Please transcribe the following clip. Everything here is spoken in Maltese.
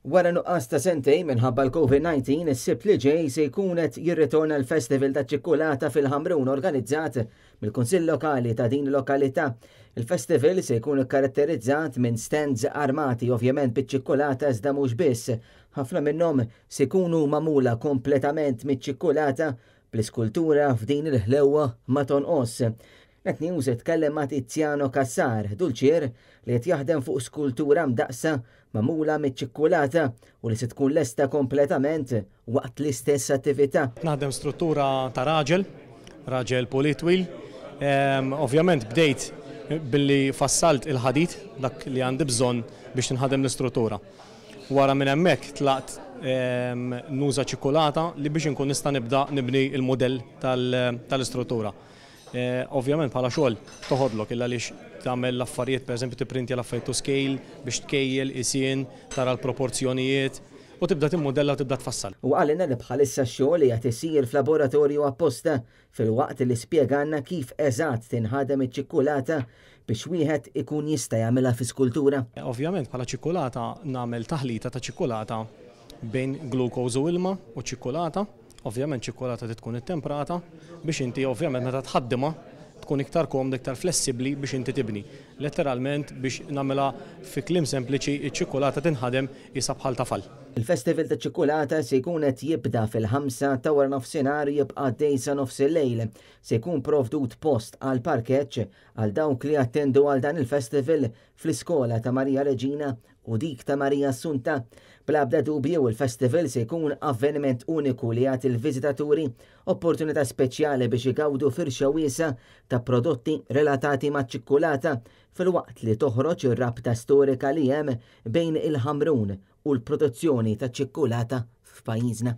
Wara nuqqas ta' sentejn minħabba l-Covid-19, is-Sibt li ġej se jkun qed jirritorna l-Festival taċ-Ċikkulata fil-Ħamrun organizzat mill-Kunsill Lokali ta' din il-lokalità. Il-festival se jkun ikkaratterizzat minn stands armati ovvjament biċ-ċikkulata iżda mhux biss. Ħafna minnhom se jkunu magħmula kompletament miċ-ċikkulata bl-iskultura f'din il-ħlewwa ma tonqos. Net News tkellem ma' Tiziano Cassar, dulċier li qed jaħdem fuq skultura mdaqqsa magħmula miċ-ċikkulata u li se tkun lesta kompletament waqt l-istess attività. Naħdem struttura ta' raġel, raġel pulit twil. Ovvjament bdejt billi fassalt il-ħadid, dak li għandi bżonn biex tinħadem l-istruttura. Wara minn hemmhekk tlaqt nuża ċikkulata li biex inkun nista' nibda nibni l-mudell tal-istruttura. Ovvjament bħala xogħol toħodlok illa għaliex tagħmel l-affarijiet, pereżempju tipprintja l-affarijiet to scale biex tkejjel qisien, tara l-proporzjonijiet u tibda timmudella u tibda tfassal. Huwa qalilna li bħalissa x-xogħol qiegħed isir f'laboratorju apposta filwaqt li spjegalna kif eżatt tinħadem iċ-ċikkulata biex wieħed ikun jista' jagħmilha fi skultura. Ovvjament bħala ċikkulata nagħmel taħlita ta' ċikkulata bejn glucose u ilma u ċikkulata. Ovvjament ċikkulata trid tkun ittemprata biex inti ovvjament meta tħaddimha tkun iktar komda, iktar flessibbli biex inti tibni. Letteralment biex nagħmilha fi kliem sempliċi, iċ-ċikkulata tinħadem qisha bħal tafal. Il-Festival taċ-Ċikkulata se jkun qed jibda fil-ħamsa ta' waranofsinhar u jibqa' għaddej sa nofsillejl. Se jkun provdut post għall-parkeġġ għal dawk li jattendu għal dan il-festival fl-iskola ta' Maria Reġina u dik ta' Marija Assunta. Bla ebda dubju, il-festival se jkun avveniment uniku li jagħti l-viżitaturi opportunità speċjali biex igawdu firxa wiesgħa ta' prodotti relatati maċ-ċikkulata filwaqt li toħroġ ir-rabta storika li hemm bejn il-Ħamrun u l-produzzjoni taċ-ċikkulata f'pajjiżna.